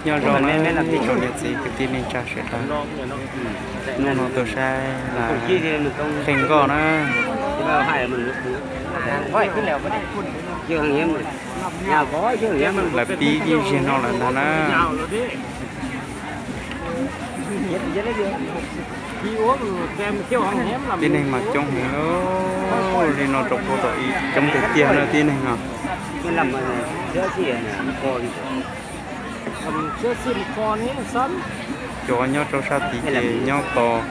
Nyob zoo na ib tsoom niam txiv kwv tij neej tsa sawv daws, hnub no tuaj saib lawv qhia nkoj na. Lawv pib ib zaug no lawm ntag na. Tib neeg mas coob heev li no, rau puag tom ib coob tiag tiag na tib neeg no. Cov nyob rau sab tid ces nyob tos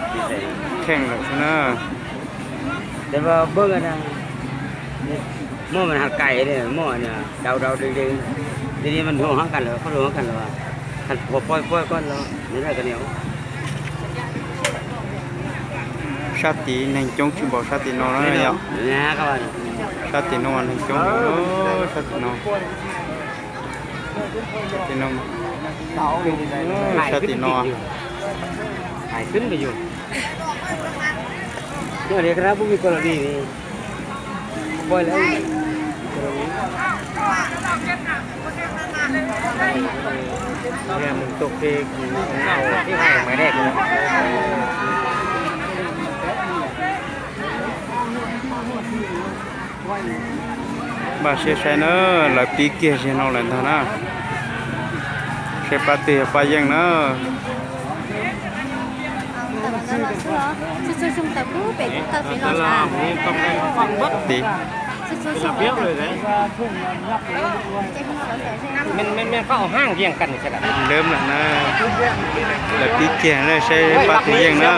kheej lawm xwb na. Sab tid neeg coob tsis npaum sab tim no na yom. Sab tim no neeg coob, sab tim no. Sab tim no. Npaj siab saib na, lawv pib kiag ziag no lawm ntag na. Saib pab twg yog pab yeej na. Lawv pib kiag na, saib pab twg yeej na.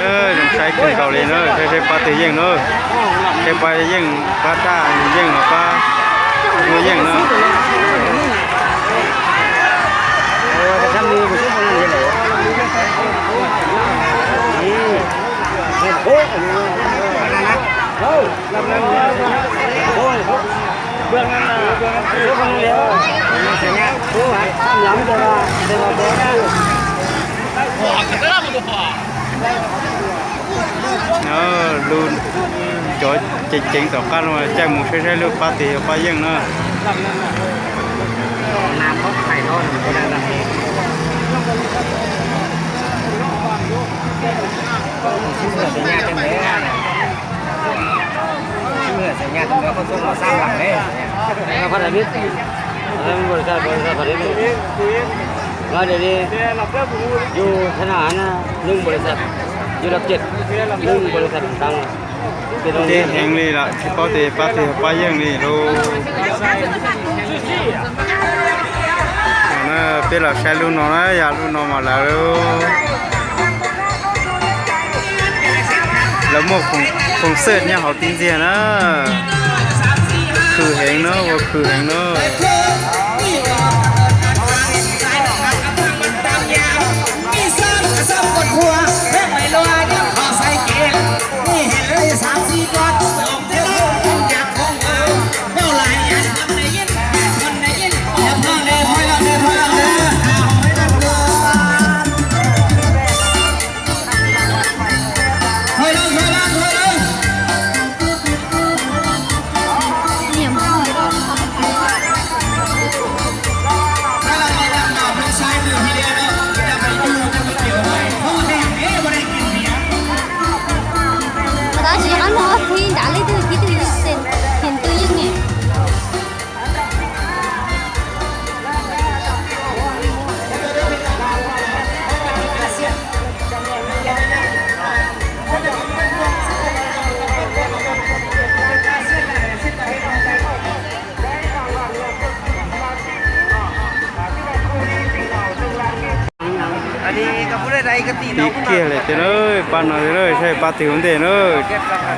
Zoo saib kawg nkaus li na, saib saib pab twg yeej na. Saib pab yeej, pab daj yeej los pab yuav yeej na. Lub cov ceev ceev tom qab no caij mus saib saib lub pab twg yog pab yeej na. Yus thab nas na, lub npau li xaj, yus lab cem, lub npau li xaj tau. Tib heev li lawm tsis paub tias pab twg yog pab yeej li lauj. Peb los saib lub no na, yog lub no mas lawv, lawv muaj phoo xwm nyob hauv tib ntxiag na. Khwv heev na, ua khwv heev na. Tab sis qab no qhib nrad leej twg khib twg yeej, tus yeej ne. Pib kiag lawm tiag na, pab no tiag na, saib pab twg ua ntej na.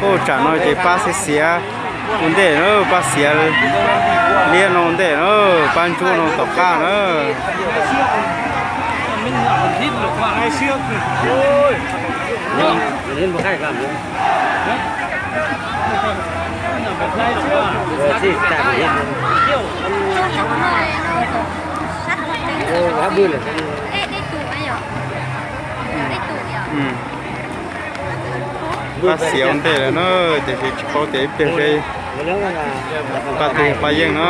Ua tsam no ces pab xiav xiav ua ntej na, pab xiav liab no ua ntej na, pab ntsuab no tom qab na. Pab xiav ua ntej lawm na, tiam sis tsis paub tias ib pliag seb pab twg yog pab yeej na.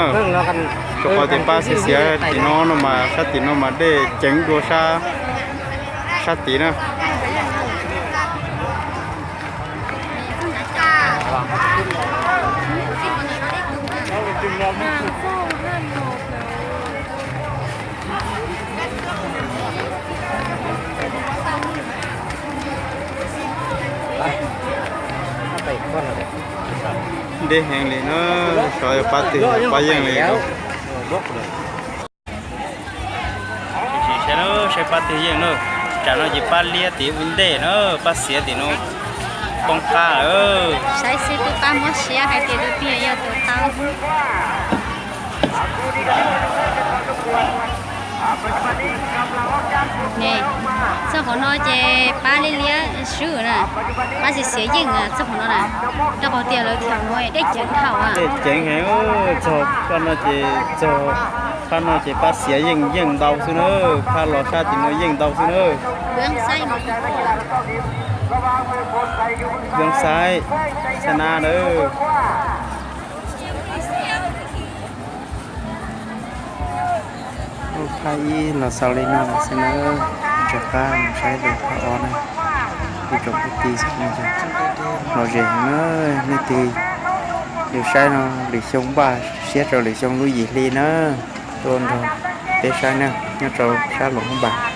Rau qhov tias pab xiav xiav tim no no mas sab tim no mas dej ceev dua sab, sab tid na. Deb heev li na, xyov yog pab twg pab yeej li. Sim saib na, saib pab twg yeej na. Tsam no ces pab liab tim ua ntej na, pab xiav tim no poob qab lawm. Saib seb twb pab muab siab hais tias tus twg yog tus tau. Ne, txog qhov no ces pab liab liab swb na, pab xiav xiav yeej txog qhov no na, rau qhov tias lawv thaum no dej ceev dhau. Dej ceev heev, txog qhov no ces, txog qhov no ces pab xiav yeej yeej ntau xwb na, pab los sab tim no yeej ntau xwb na. Vab Xaib, Xab Nab na. Phab ib los xaus li no lawm xwb na, rov qab mus saib dua phab ob na. Ib tsoom kwv tij, lom zem heev na, nej tig los saib no, lwm xyoo npaj siab rau lwm xyoo lub yim hli na, tuaj nrog peb saib na, nyob rau sab Luam Phab Npas.